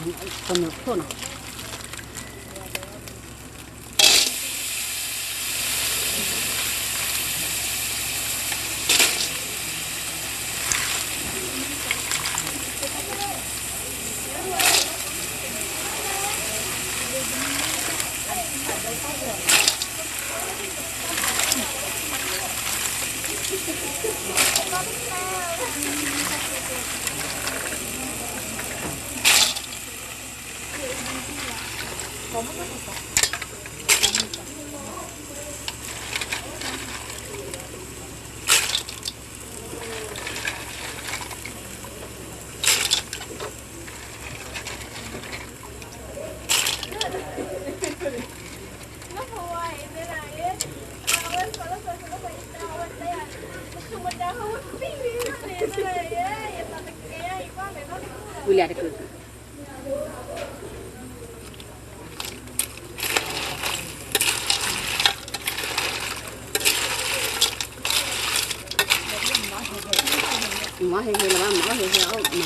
ကနၢၤခိၣ်နီၤ. ဝံၤလၢတကု မ့ၢ်ဟ့ၣ်ဟ့ၣ်လၢၤဘၣ် မ့ၢ်ဟ့ၣ်ဟ့ၣ်အီၤ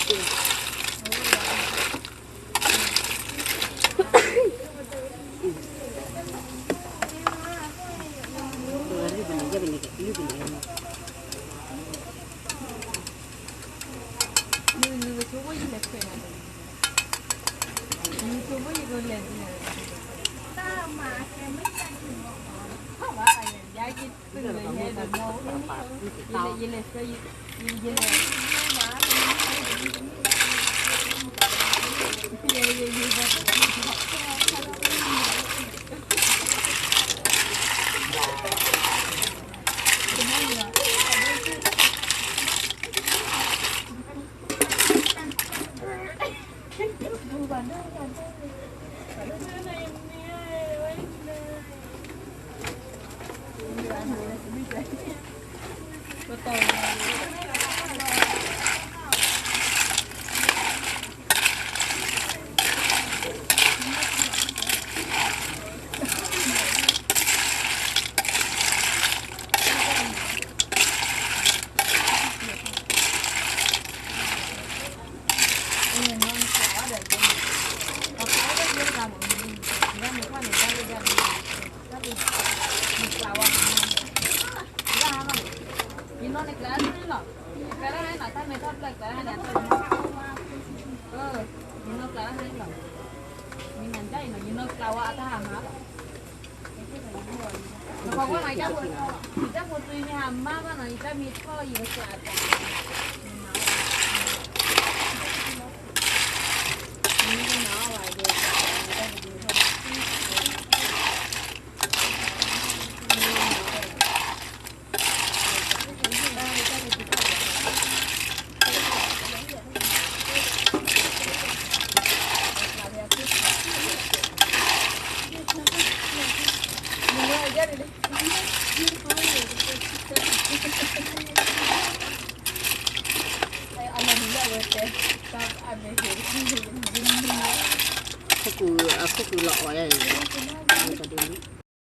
မၤတ့ၢ် လုၢ်ပန့ၣ် လုၢ်ပန့ၣ် ယနီၢ်ကျါလၢဟဲနီၤ တၢ်မဲထီၣ်ဖျၢၣ်ကျါလၢဟဲန့ၣ် ယနီၢ်ကျါလၢဟဲလီၤ မ့ၢ်နၤဒ်အံၤနီၤ ယနီၢ်ကျါဝဲအတၢ်ဟးမၤလီၤ နခီကွၢ်နီၤ ယတၢ်ဖိ ယတၢ်ဖိသွံမ့ၢ်ဟးမၤဘၣ်နီၤ ယတၢ်မ့ၢ်ထီၣ်ယကစၢ်အတၢ် ခိၣ်ကုၢ် အခိၣ်ကုၢ်လီၤအီၣ်ယၤအံၤ တဒု